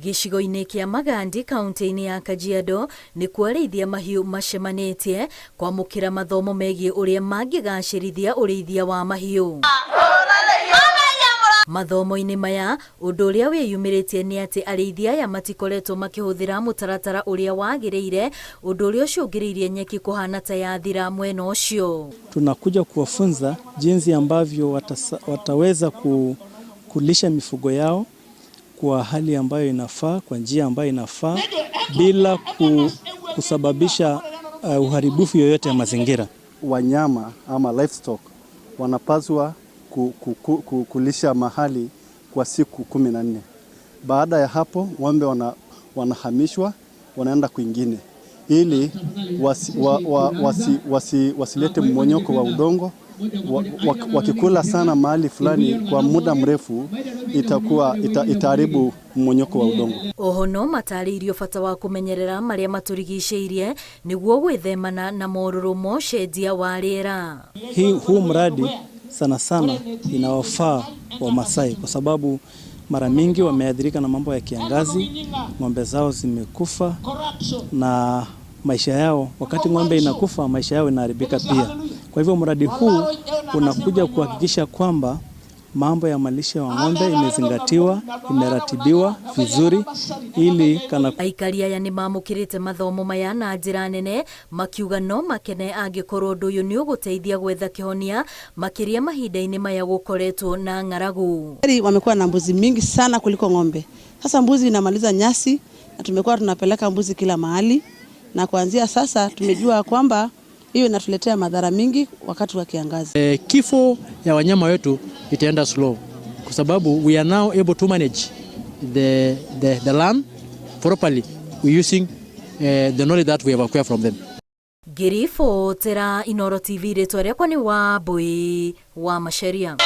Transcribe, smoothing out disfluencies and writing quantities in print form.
Gĩcigo-inĩ kĩa Magandi, kaunti-inĩ ya Kajiado, nĩkuo arĩithia mahiũ macemanĩtie kwamũkĩra mathomo megiĩ ũrĩa mangĩgacĩrithia ũrĩithia wa mahiũ. Mathomo-inĩ maya, ũndũ ũrĩa wĩyumĩrĩtie nĩ atĩ arĩithia aya matikoretwo makĩhũthĩra mũtaratara ũrĩa wagĩrĩire, ũndũ ũrĩa ũcũngĩrĩirie nyeki kũhana ta yathira mwena ũcio. Tunakuja kuwafunza jinsi ambavyo wataweza kulisha mifugo yao kwa hali ambayo inafaa, kwa njia ambayo inafaa bila kusababisha uharibifu yoyote ya mazingira. Wanyama ama livestock wanapaswa kulisha mahali kwa siku 14. Baada ya hapo ng'ombe wanahamishwa wanaenda kwingine ili wasilete mmonyoko wa udongo. Wakikula sana mahali fulani kwa muda mrefu itakuwa itaharibu mmonyoko wa udongo. Oho no matarĩirio bata wa kũmenyerera marĩa matũrigicĩirie nĩguo gwĩthemana na morũrũ ma ũcenjia wa rĩera. Huu mradi sana sana inawafaa Wamasai kwa sababu mara mingi wameathirika na mambo ya kiangazi, ng'ombe zao zimekufa na maisha yao, wakati ng'ombe inakufa maisha yao inaharibika pia. Kwa hivyo mradi huu unakuja kuhakikisha kwamba mambo ya malisho ya ng'ombe imezingatiwa, imeratibiwa vizuri ili kana Aikari aya nĩ mamũkĩrĩte mathomo maya na njĩra nene, makiuga no makene angĩkorwo ũndũ ũyũ nĩ ũgũteithia gwetha kĩhonia, makĩria mahinda-inĩ maya gũkoretwo na ng'aragu. Wamekuwa na mbuzi mingi sana kuliko ng'ombe. Sasa mbuzi inamaliza nyasi na tumekuwa tunapeleka mbuzi kila mahali, na kuanzia sasa tumejua kwamba hiyo inatuletea madhara mingi wakati wa kiangazi. Kifo ya wanyama wetu itaenda slow kwa sababu we are now able to manage the land properly using the knowledge that we have acquired from them. Ngĩribotera Inooro TV, rĩtwa rĩakwa nĩ Wambui wa Macharia.